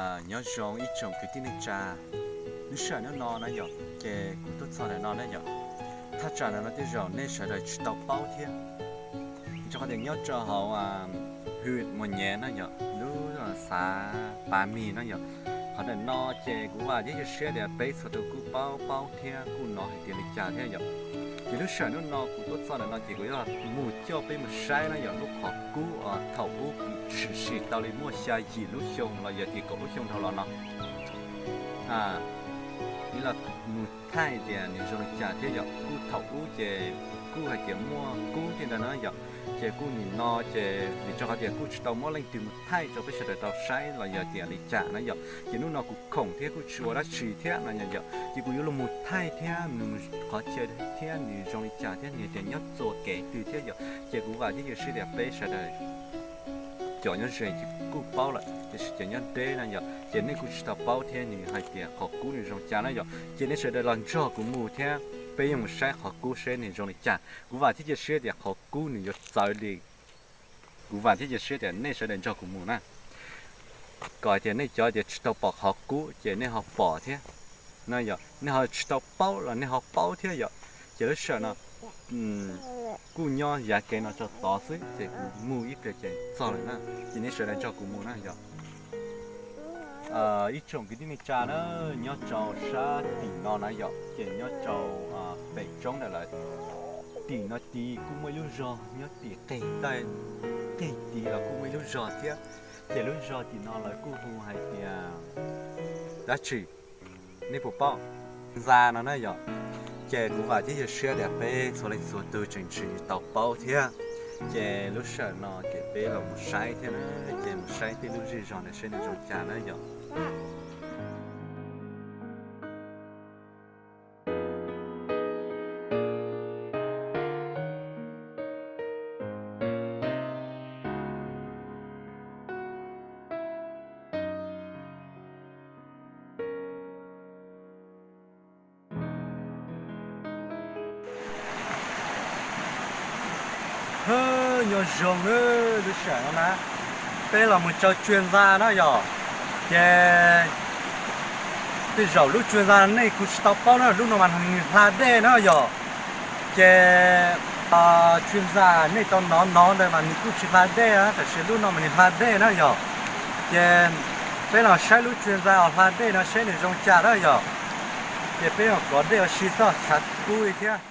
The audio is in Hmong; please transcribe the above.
Nyob zoo ib tsoom kwv tij neej tsa, lub sij hawm hnub no na yom, ces kuv tuaj txog ntawm no na yom, thaj tsam ntawm no tej zaum nej sawv daws tsis tau paub thiab. Rau qhov tias nyob rau hauv hwm Muas Nyem na yom, lub xav Pav Mis na yom, qhov ntawm no ces kuv vam thiab cia siab tias peb txhua tus kuj paub paub thiab kuj hnov hais tias li cas thiab yom. Ces lub sij hawm hnub no kuv tuaj txog ntawm no ces kuv yuav mus coj peb mus saib na yom, lub qhov kub uas thaum ub kuv tshwm sim tau li muaj xya yim lub xyoo los yog tias kaum lub xyoo dhau los no. Ib los mus thaij tias nws zoo li cas thiab yom. Kuj thaum ub ces kuj hais tias muaj kub thiab ntawd na yom, ces kuj nim no ces vim rau qhov tias kuj tsis tau muab leej twg mus thaij rau peb sawv daws tau saib los yog tias li cas na yom, ces hnub no kuv khoom thiab kuj tsis ua dab tsi thiab no yom, ces kuv yuav los mus thaij thiab nws qhov chaw thiab nws zoo li cas thiab nws tias nyob txua kev twg thiab yom. Ces kuv vam thiab cia siab tias peb sawv daws cov nyob ze ces kuj paub lawm, tiam sis cov nyob deb na yom, ces nej kuj tsis tau paub thiab nws hais tias qhov kub nws zoo cas na yom. Ces nej sawv daws los nrog kuv mus thiab peb yuav mus saib qhov kub seb nws zoo li cas. Kuv vam thiab cia siab tias qhov kub nws yuav txawv li. Kuv vam thiab cia siab tias nej sawv daws nrog kuv mus na, kom tias nej cov tias tsis tau pom qhov kub ces nej ho pom thiab na yom, nej ho tsis tau paub los nej ho paub thiab yom. Ces lub sij hawm no kuj nyob yav kev no tso tod xwb ces kuv mus ib pliag ces txog lawm na, ces nej sawv daws nrog kuv mus na yom. Ib tsoom kwv tij neej tsa na, nyob rau sab tim no na yom, ces nyob rau pem roob ntawm lawm, tim no tid kuj muaj ib lub zog nyob tim qig taw, qig tid los kuj muaj ib lub zog thiab. Ces lub zog tim no lawv kuj hu hais tias dab tsi, nej puas paub? Ntxa no na yom. Ces kuv vam thiab cia siab tias peb txhua leej txhua tus tseem tsis tau paub thiab. Ces lub sij hawm no ces peb los mus saib thiab na, ces mus saib tej lub zej zog ntawd seb nws zoo cas na yom. Nyob zoo, lub sij hawm no na peb los mus rau Tsua Ntxa na yom. Ces tej zaum lub Tsua Ntxa nej kuj tsis tau paub na, lub no mas nws hla dej na yom. Ces Tsua Ntxa nej tau hnov hnov ntawd mas nws kuj tsis hla dej na, tab sis lub no mas nws hla dej na yom. Ces peb los saib lub Tsua Ntxa uas hla dej no seb nws zoo cas na yom. Ces peb los kov dej ua si xwb, tshav kub li thiab.